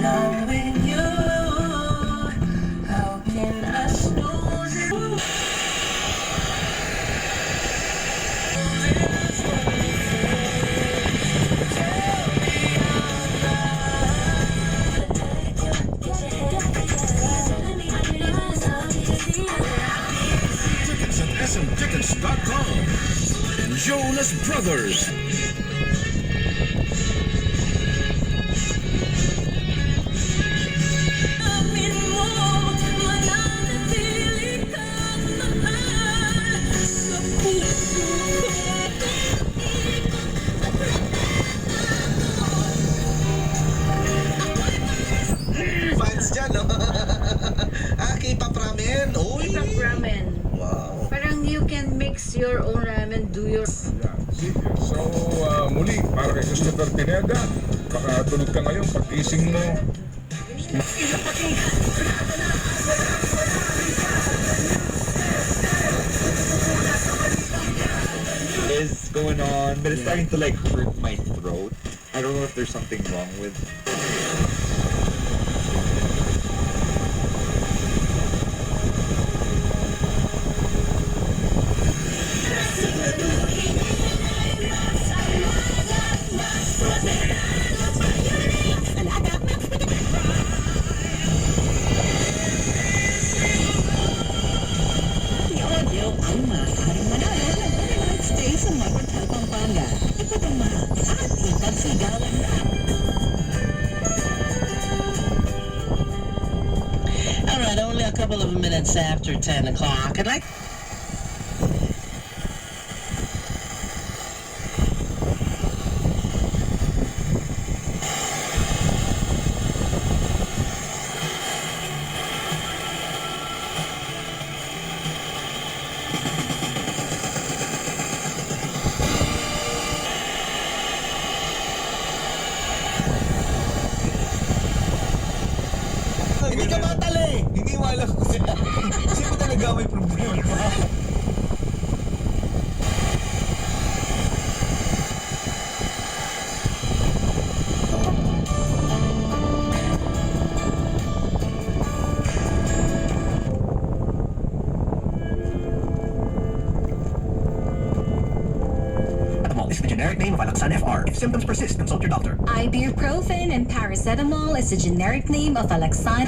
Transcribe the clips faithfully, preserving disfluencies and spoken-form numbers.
I'm with you. How can I snooze it? Tickets at S M tickets dot com. Jonas Brothers. Fans dyan, no? Ah, K-pop ramen. Uy! K-pop ramen. Wow. Parang you can mix your own ramen, do your... Yeah, sige. So, ah, muli, para kay Christopher Pineda, makatulog ka ngayon, paggising mo, is going on, but it's starting to, like, hurt my throat. I don't know if there's something wrong with... Ang audio ang maaaring manalo ng overnight stay sa Mark Hotel Pampanga. Ipadarama at ipagsigawan na. All right, only a couple of minutes after ten o'clock, and I Hindi ka matali. Hindi, wala ko siya. Siya po talaga may problema. Paracetamol is the generic name of Alaxan F R. If symptoms persist, consult your doctor. Ibuprofen and paracetamol is the generic name of Alaxan.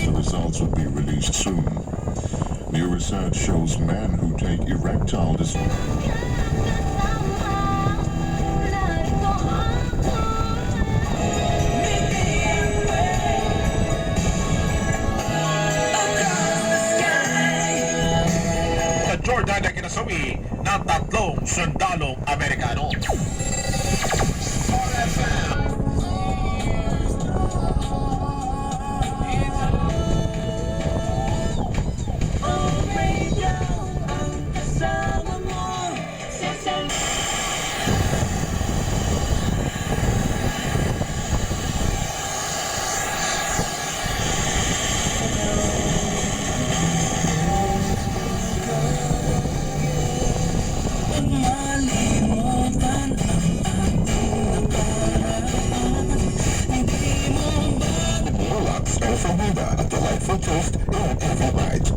The results will be released soon. New research shows men who take erectile dys- Sa Jordan na kinasawi ng tatlong sundalong Amerikano. Malimutan ang ating nakaraan. Hindi mo ba Molax El Fajita, a delightful taste in every bite.